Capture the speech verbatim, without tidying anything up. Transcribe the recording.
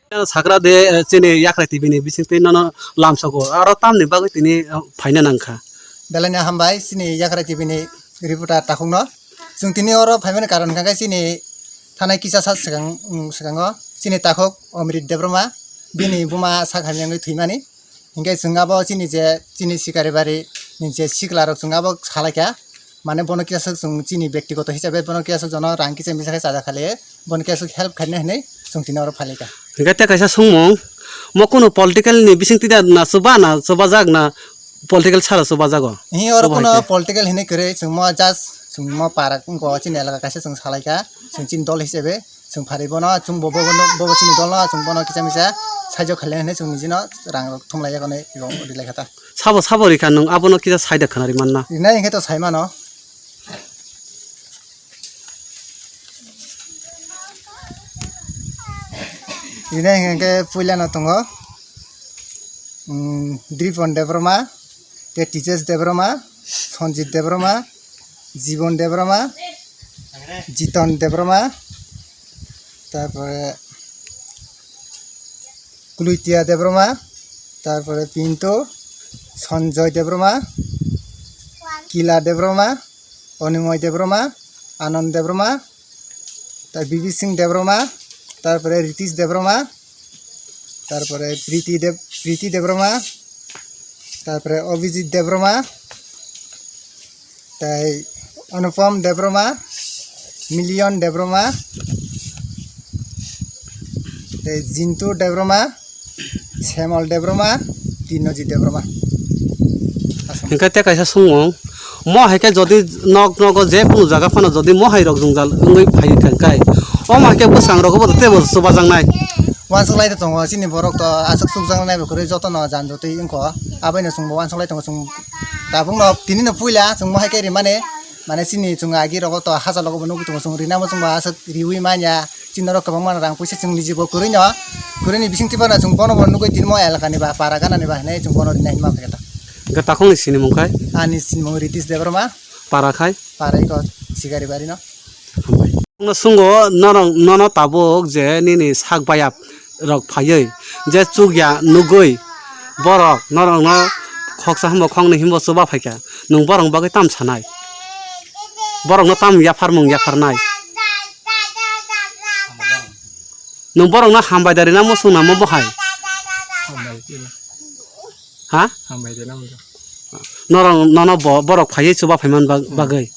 Sakra de, eh, chini Yakrai T V ni bisingtwi nono lamsogo. Aro tamni bagwi tini, eh, phaina nangkha. Belai no hambai chini Yakrai T V ni reporter takhukno. Chwng tini oro phaimani karon hwnkha khe chini thanai kisa sak swkang, mm, swkango chini takhuk Omrit Debbarma bini buma sak hamya wngwi thwimani. Hinkhe chwng abo chini je chini sikari bari ni je sikla rok chwng abo salaikha. Mane bono kisa swk chwng chini bektigoto hisabe bono kisa swk jono rang kisa misa khe chajak khali bono kisa swk help khaina hinwi chwng tini oro phalaikha. Hinkhe tei kaisa swngmung, mo kunu political ni bisingtwi da na chuba na chubajak na political sara chubajago? Hi oro obo kuno hai khe political hinwi kwrwi chwng mo just chwng mo parak wngkho chini elaka kaisa chwng salaikha chwng chini dol hisabe. Chwng pharwi bono, chwng bo, bo, bo, bo, bo chini dol no, chwng bono kisa misa saijo khailai hinwi chwng nijino rang rok thumlai yago hinwi rong rilai kha ta. Sabo, sabo rikha nwng abono kisa saida khwnari manna. Rinai hinkhe to sai mano. Rinai hinkhe puila no tongo, um, Dripon Debbarma, tei Tejas Debbarma, Sanjit Debbarma, Jibon Debbarma, Jiton Debbarma, tarpore Kluitia Debbarma, tarpore Pinto, Sanjoy Debbarma, Kila Debbarma, Onimoy Debbarma, Anand Debbarma, ta Bibi Singh Debbarma, tarpore Ritish Debbarma, tarpore Priti Deb-, Priti Debbarma, tarpore Abhijit Debbarma, tei Anupam Debbarma, Million Debbarma, tei Jintu Debbarma, Semol Debbarma, Tinojit Debbarma. Aswk. Hingke tei kaisa songmung, mo hai khe jodi nok nogo je kunu jaga phano jodi mo hai rok jwngjal wngwi phai kha hingkai, omo hai khe bwskangrok bo tei bo chubajaknai. Uansuk lai tongo chini borok to aswk chukjaknai bo kwrwi jotono jan jotwi wngkho. Aboino chwngbo uansuk lai tongo chwng tabukno tinino puila chwng mo hai khe rimani. Mane chini chwng agi rogo to hachalogo bo nugwi tongo chwng rinamo chwngbo aswk riwi manya chini norok kwbangma rang puisa chwng nijibo kwrwino kwrwini bisingtwi phano chwng bono bo nugwi tinimo elakani ba para ganani ba hinwi chwng bono rinai hinma khe ta. Hwnkhe takhukni sinimung khai? Ani sinimung Ritish Debbarma. Para khai? Para iko Sikari barino. Hambai. Nwng sungo norok nono tabuk je nini sak bayap rok phaiwi je chukya nugwi borok norokno khoksa himbo khoknwi himbo chuba phaikha, nwng borokni bagwi tam sanai? Borokno tam yapharmung yapharnai? Nwng borokno hambai da rina muchung namo bo hai? Hambai rina. Ha? Hambai rina muchung. Norok, nono bo-, borok phaiwi chuba phaiman bag-, bagwi.